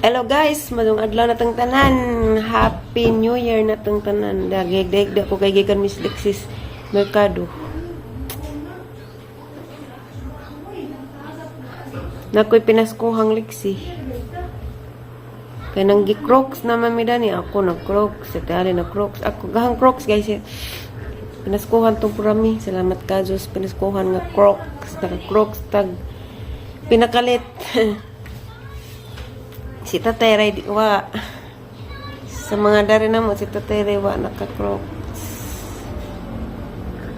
Hello guys, madung adlaw na tang tanan. Happy New Year na tang tanan. Dagig dag ko kay gikan Miss Lexis Mercado. Nakoy pinaskuhang Lexi. Kay nang gi-Crocs naman mi dani, ako nag Crocs, sa tali nag Crocs. Ako gahang Crocs, guys, eh. Pinaskuhan tong purami. Salamat ka Diyos, pinaskuhan nga Crocs, naka Crocs tag pinakalit. Si Tatay Ray di wa. Sa mga dari na mo, si Tatay Ray wa naka-Crocs.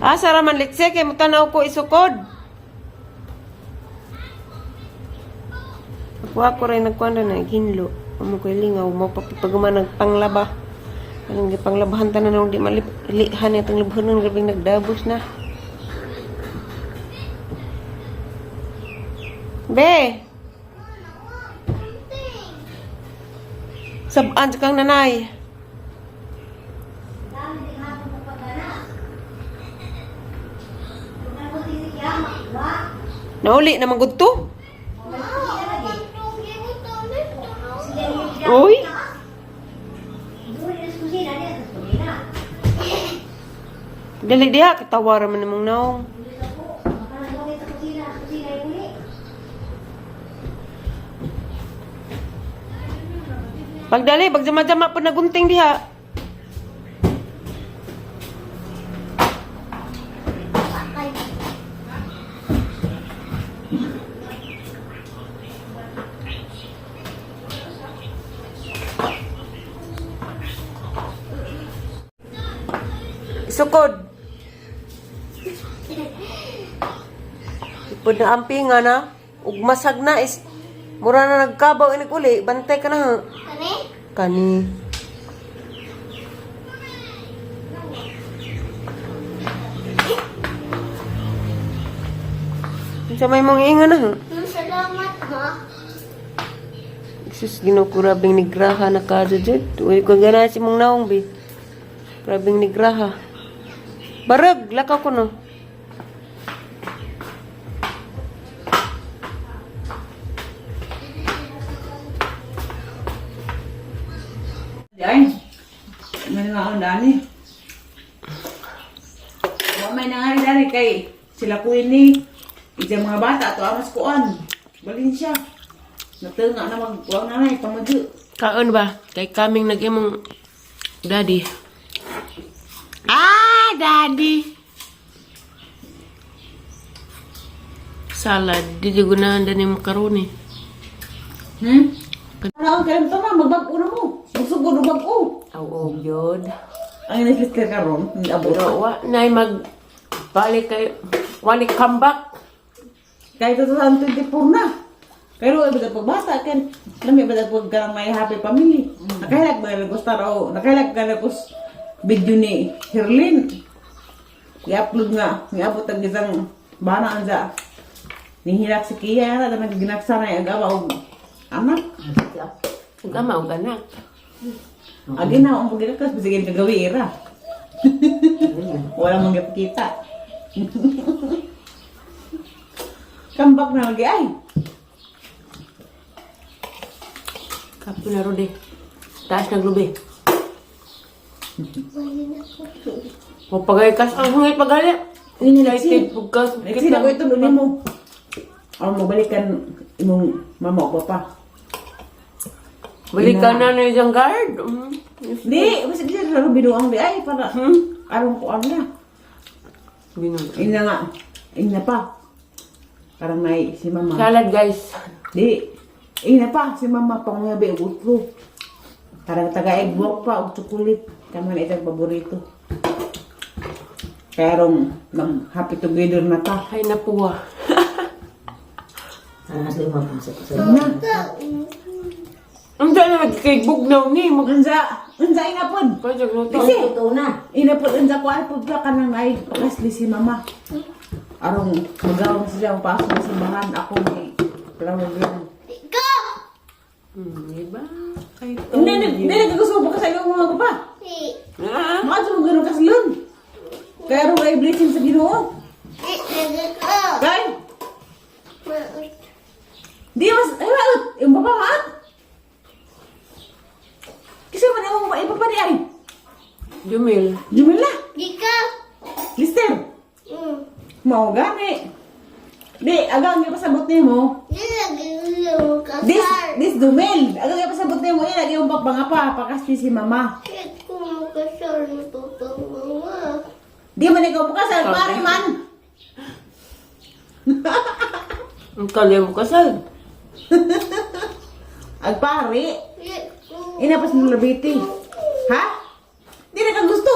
Asa ra man litse kay mutanaw ko isukod. Ako ako rin nagkuan na ginlo. Amo ko lingaw mo papaguman nagpanglaba. Anong gipanglabahan tanan nang di malilihan itong labhanon, grabing nagdabos na. Be! Sabaan sa kang nanay. Nauli na magud to. Uy! Dali diha, katawara man namang naong. Pagdali, pag jama-jama pa nagunting diha. Sukod. Ipod na amping nga na. Ug masag na is mura na nagkabaw inig uli, bantay ka na ha. Kani? Kani. Unsa may mong inga na ha? Salamat ha. Jesus, Ginoo ko, grabing nigraha na ka jud. Uy, ko gana si mong naong bi. Grabing nigraha. Barag, lakaw ko no. Ay, may nga ang dani. Wa may nangari dani kay sila Queenie. Isa mga bata to amas kuan. Balin siya. Natunga na magkuan na nay pamadyo. Kaon ba? Kay kaming nag-imong daddy. Ah, daddy. Salad. Di di gunahan din yung macaroni. Ano ang karon to na magbag-o na mo. Magsugod og bag-o. Oo, yun. Ang nasister karon, hindi abot. Pero wa, nay mag balik kay wali comeback. Kay 2024 na. Pero iba pag bata kan lami ba pag kanang may happy family. Nakahilak ba na gusto raw, nakahilak ka na kus video ni Herlin. I-upload nga, niabot ang isang bana anza. Nihilak si Kia ra na ginaksa na ang gawa og anak. Ug ama ug anak. Agi na ang paginakas bisag kagawi ira. Wala mong gipakita. Comeback na lagi ay. Kapo na rode. Taas na glubi. O pagay kas ang hungit pagali. Ini Lexi. Excited pug kas. Lexi na ko ito nunin mo. Aron mabalikan imong mama o papa. Balikan na na yung guard. Di, basta di sa binuang di ay para aron ko ano na. Binuang. Ina nga, ina pa. Parang may si mama. Salad, guys. Di, ina pa si mama pangyabi og utlo. Parang taga eggwok pa og chocolate. Kamo na itang paborito. Pero mag happy together na ta. Ay napuha. Na. Ang dala nagkay bugnaw ni mag Unsa, unsa ina pod. Pwede luto. Lexi. Ina po, unsa ko ay pud ka kanang ay pakasli si mama. Arong magawang siya ang pasok sa simbahan ako may plano lang. Go! Diba? Kay to. Hindi, hindi, hindi nagkagusto pa sa iyong mga pa. Si. Ah, Mga mo ganun kaslon. Kaya arong ay blessing sa Ginoo. Go! Kay, di mas ay maot, yung baba maot. Jumil. Jumil na. Dika. Lister. Mao gani. Di, agang ipasabot nimo. Di lagi yung This, kasal. this Dumel. Agang ipasabot nimo, eh, lagi yung pagpangapa, pakasli si mama. Di ko makasal ni papa mama. Di man ikaw pakasal, pare man. Ang kalye mo kasal. Agpare. Di ko. Ina pa sa nalabiti. Ha? Di na kang gusto.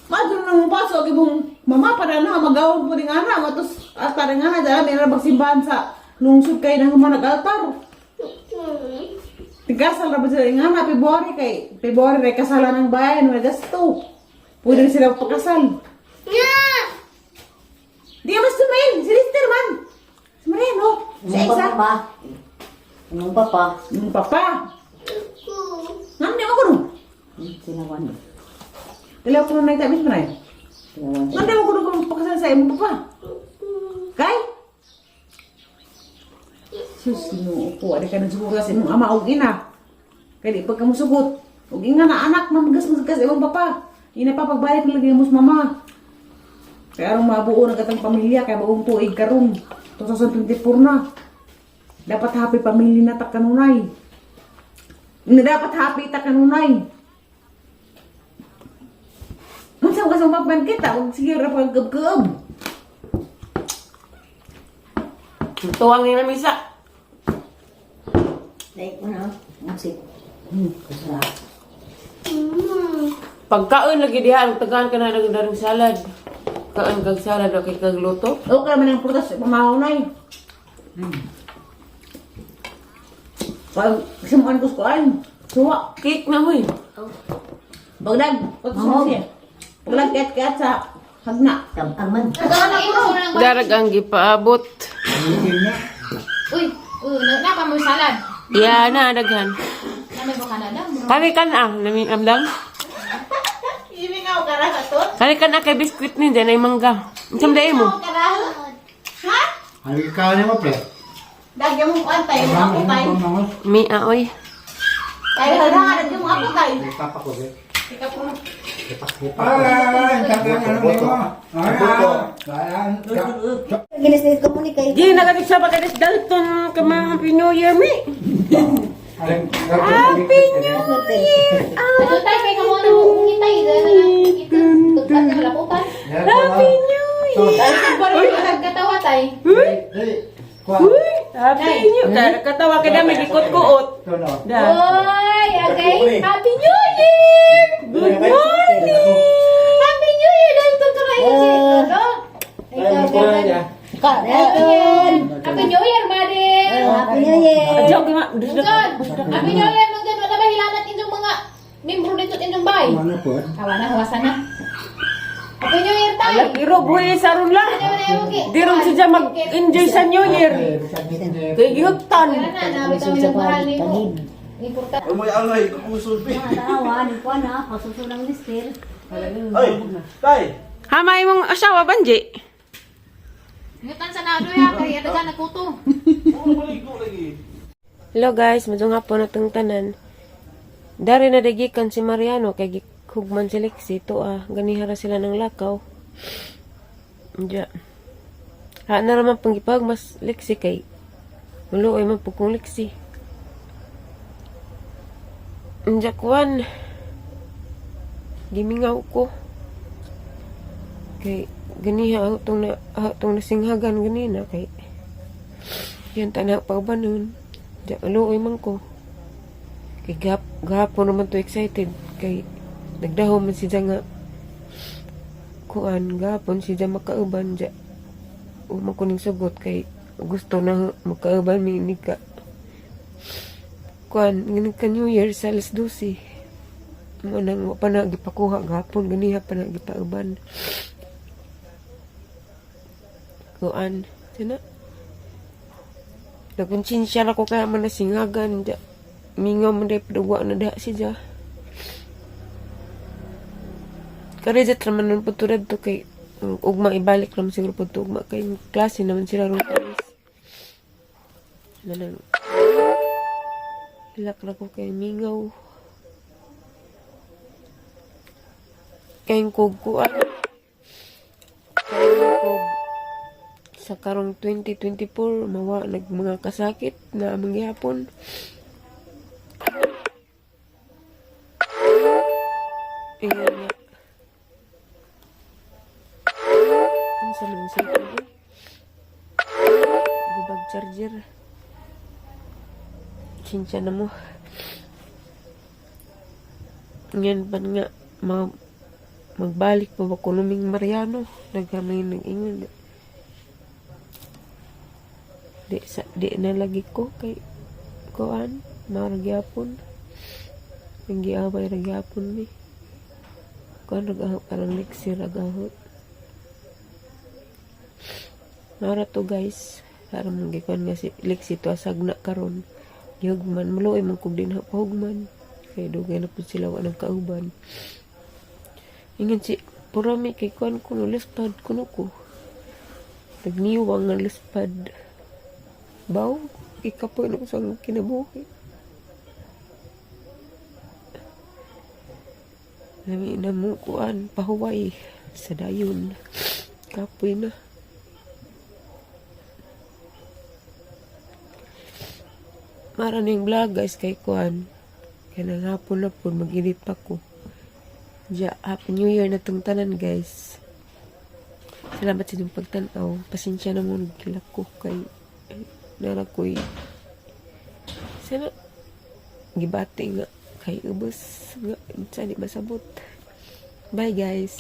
Madro na mo paso, ag ibong mama para na magawag po rin ana, matos altar nga na, dala may magsimbahan sa lungsod kay na humanag altar. Tigasal ra ba sila nga na February kay February ray kasalan ng bayan, may gasto. Pwede rin sila pakasal. Nya! Di mas tumain, si Lister man. Si Mariano, si Nung Isa. papa. Nung papa. Yung papa. Di ko. Ngam di mo ko no. Sinawan. Dalaw ko na nagtabis mo na yun. Sinawan. Ngam di mo ko no kung pakasal sa imong papa. Kay? Sus, Ginoo ko, adi ka nagsugot sa imong ama og ina. Kay di pagka musugot. Og inga na anak, mamagas magas imong papa. Ina pa pagbalik lagi mo sa mama. Kaya aron mabuo na katang pamilya kay bagong tuig karon. 2024 na. Dapat happy family na ta kanunay. Na dapat happy ta kanunay. Unsa ka sa papan kita og sige ra pagkab-kab. Tuwang ni Ramisa. Dahil ko na. Musik. Kusara. Pagkaon lagi diha, ang tagaan ka na ng daring salad. Kaon kag salad o kay kag luto. Okay naman ang prutas pamahunay. Pag simuan ko sa kuan, suwa. Cake na huy. Bagdag, pag siya. Bagdag kat-kat sa hagna. Tamangan. Darag ang gipaabot. Uy, uy, na pa mo salad. Ya na daghan. Na may baka na dam. Kani kan ah, namin amdang. Imingaw ka ra to? Kani kan ah kay biskwit ni dyan ay mangga. Unsam dai mo? Ka ra? Ha? Ano ka niya mo, pre? Dagyan mo kuan tayo, ako tayo. Mi aoy. Tayo hagna dagyan mo ako tayo. Papa ko, be. Ginis na ko ni kay. Di nagatik sa pagkatis Dalton ka mga Happy New Year mi. Happy New Year. Ano tay kay kamo na mo ngitay na lang ito. Tugtad na laputan. Happy New Year. Nagkatawa tay. Uy, Happy New Year. Katawa ka na may gikot-kuot. Da. Oy, okay. Happy New Year! Good morning. Happy New Year Dalton ka rin si Lolo. Ikaw, Dalton. Happy New Year, Mother. Happy New Year. Adyo ma. Munggon. Happy New Year, Munggon. Wala ba hilanat inyong mga membro dito inyong bay? Awa na, huwasan na. Happy New Year tay. Alam iro buhi sa ron lang. Di ron siya mag-enjoy sa New Year. Kay gihuttan. Wala na, nabi kami ng mahal ni mo. Importante. Tanawa, ni kuan na, pasusunang mister. Hamay mong asawa Banji. Ngutan sa nado ya, kay adagan nagkuto. Hello guys, madung hapon atong tanan. Dari na dagikan si Mariano kay gihugman si Lexi to ah, ganihara sila ng lakaw. Diya. Ha na raman pang mas Lexi kay muluoy man pug kong Lexi. Diya kuan. Gimingaw ko. Kay ganiha ang tong na tong nasinghagan ganina kay yan tanaw pagbanon. Diya aluoy man ko. Kay gahapon naman to excited. Kay nagdaho man siya nga kuan gahapon siya makauban diya. Uma ko ning sugot kay gusto na makauban mi ni ka. Kuan ngini ka New Year sa alas 12. Mo nang wa pa na gipakuha gahapon ganiha pa na gipauban. Kuan sana. Nagkonsensya ra ko kaya man nasingagan ja. Mingaw man day padugwa na da si ja. Kare jat raman nun po to to kay ugma ibalik naman siguro po to ugma kay klase naman sila ron kanis. Nalang hilak na ko kay mingaw. Kayong kugkuan. Kayong kog sa karong 2024 mawa nag mga kasakit na mangyapon. Ayan nga. Unsa man sa ito, eh? Gubag charger. Sinsya na mo. Ngayon pa nga, magbalik pa ba ko luming Mariano? Nagkamay nag-ingon. Di, sa, di na lagi ko kay kuan, maragyapon. Nanggiaway ragyapon mi. Kuan nag parang next year agahot. Mara to, guys. Para mong gikuan nga si Lexi to asag na karon. Gihugman maluoy man kog dinha pahugman. Kay dugay na pud sila wa nang kauban. Ingon si Purami kay kuan ko no lispad kuno ko. Nagniwang nga lispad. Baw, ikapoy na ko sa akong kinabuhi. Lami na mo kuan pahuway sa dayon. Kapoy na. Mara na yung vlog, guys, kay kuan. Kaya nang hapon na po, mag-edit pa ko. Ja, Happy New Year na tong tanan, guys. Salamat sa inyong pagtanaw. Pasensya na mo, nagkilak ko kay ay, nara ko'y sana gibati nga kay ubos nga unsa di masabot. Bye, guys.